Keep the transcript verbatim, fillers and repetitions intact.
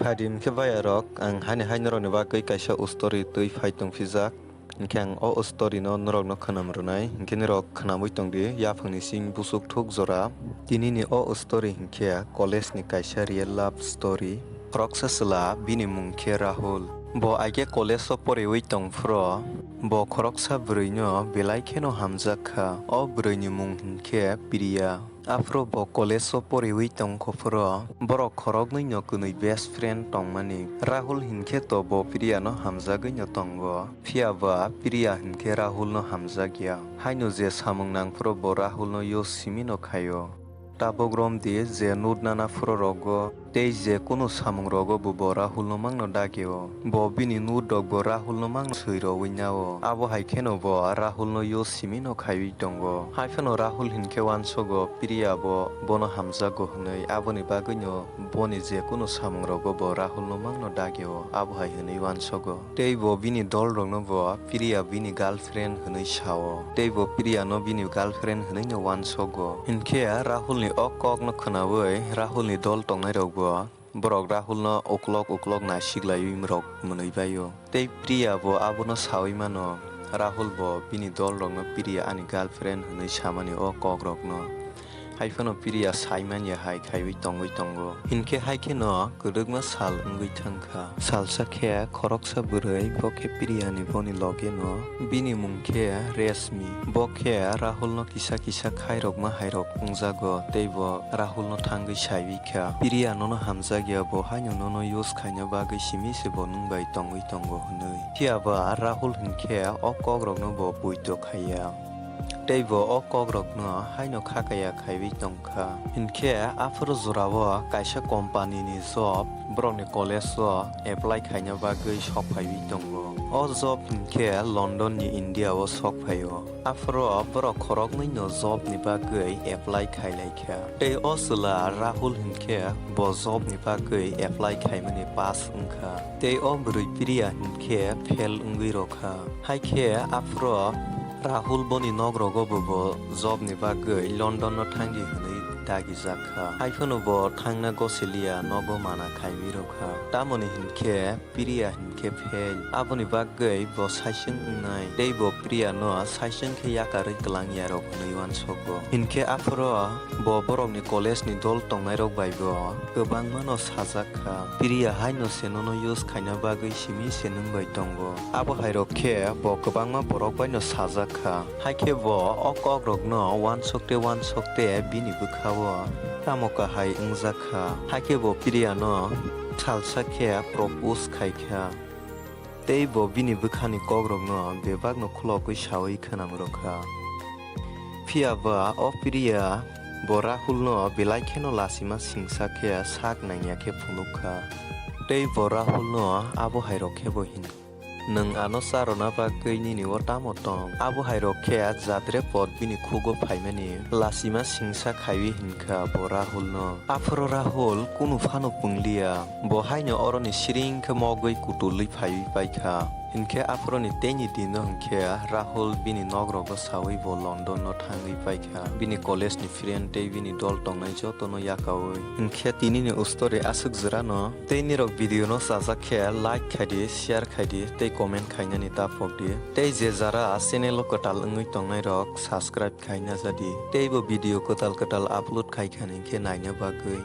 Kadi hwnkhe bayarok, ang haini hai norokni bagwi kaisa story twi phai tongphijak. Hwnkhe ang o story no norokno khwnam rwnai, hwnkhe norok khwnamwi tongdi, yaphangni sing busuk thuk jora. Tinini o story hwnkhe college ni kaisa real love story. Khoroksa chwla, bini mung khe Rahul. Bo aige college o poriwi tongphuru, bo khoroksa bwrwino belai kheno hamjak kha. O bwrwini mung hwnkhe Priya. Aphuru bo college o poriwi tongkha phuru, borok khoroknwi no kwnwi best friend tongmani. Rahul hinkhe to bo Priya no hamjagwi no tongo. Phiya ba Priya hinkhe Rahul no hamjakya. Haino je samung nangphuru bo Rahul no use simi no khaio. Tabuk romdi je nut nana phuru rogo. Tei je kunu samung rogo bo, bo Rahul no mangno dagio. Bo bini nut rok bo Rahul no mangno swi rogwi nao. Abo hai kheno bo Rahul no use simi no khaiwi tongo. Hai phano Rahul hinkhe uansogo Priya bo bono hamjago hwnwi, aboni bagwi no boni je kunu samung rogo bo Rahul no mangno dagio, abo hai hwnwi uansogo. Tei bo bini dol rokno bo Priya bini girlfriend hwnwi sao. Tei bo Priya no bini girlfriend hwnwi no uansogo. Hinkhe Rahul ni o kok no khwnawi Rahul ni dol tongnai rok bo borok Rahul no uklok uklok naisik laiwi rok mwnwi baio. Tei Priya bo abono sawi mano, Rahul bo bini dol rokno Priya ani girlfriend hwnwi samani o kok rokno. Hai phano Priya sai manya hai khaiwi tongwi tongo. Hinkhe hai kheno kwdwkma sal wngwi thangkha. Salsa khe khoroksa bwrwi, bo khe Priya ni boni loge no, bini mung khe Reshmi. Bo khe Rahul no kisa kisa khairokma hairok wngjago, tei bo Rahul no thangwi saiwi kha, Priya nono hamjakya, bo haino nono use khaina bagwi simi se bo nwng bai tongwi tongo hwnwi. Phiya ba Rahul hinkhe o kok rokno bo poito khaiya. Tei bo o kok rokno haino khakaya khaiwi tongkha. Hinkhe aphuru jorao kaisa company ni job borokni college o apply khaina bagwi sok phaiwi tongo. O job hinkhe London ni India o sok phaio. Aphuru borok khoroknwi no job ni bagwi apply khailaikha. Tei o chwla Rahul hinkhe bo job ni bagwi apply khaimani pass wngkha. Tei o bwrwi Priya hinkhe fail wngwi rokha. Haikhe aphuru Rahul boni nok rogo bo, bo job ni bagwi London no thangdi hwnwi dagijak kha. Hai phano bo thangna gosiliya, nogo mana khaiwi rokha. Tamoni hinkhe Priya hinkhe fail. Aboni bagwi bo saichung wngnai. Tei bo Priya no saichung khe yakarwi twlang yarok hwnwi uansogo. Hinkhe aphuru bo borokni college ni dol tongnairok bai bo kwbangma no sajak kha. Priya haino se nono use khaina bagwi simi se nwng bai tongo. Abo hairok khe bo kwbangma borok bai no sajak kha. Haikhe bo o kok rokno uansukte uansukte bini bwkhao tamo kahai wngjak kha. Haikhe bo Priya no salsa khe propose khai kha. Tei bo bini bwkhani kokrokno bebakno khulogwi saui khwnam rw kha. Phiya ba o Priya bo Rahulno belai kheno lachima singsa khe sak nangya khe phunuk kha. Tei bo Rahulno abo hai rok khe bo hin, "Nwng ano cha rwna bagwi nini o tamo tong?" Abo hai rok khe jatre pot bini khugo phaimani lachima singsa khaiwi hin kha bo Rahulno. Aphuru Rahul kunu phano pungliya, bo haino oroni siring khe mogwi kutulwi phaiwi paikha. Hinkhe aphuruni teini dino hinkhe Rahul bini nok rogo saui bo London no thangwi paikha, bini college ni friend tei bini dol tongnai jotono yakaui. Hinkhe tinini story aswk jora no, tei nirok video no chajak khe like khaidi, share khaidi tei comment khainani ta phokdi. Tei je jara channel o kwtal wngwi tongnai rok subscribe khaina jadi, tei bo video kwtal kwtal upload khai khani khe naina bagwi.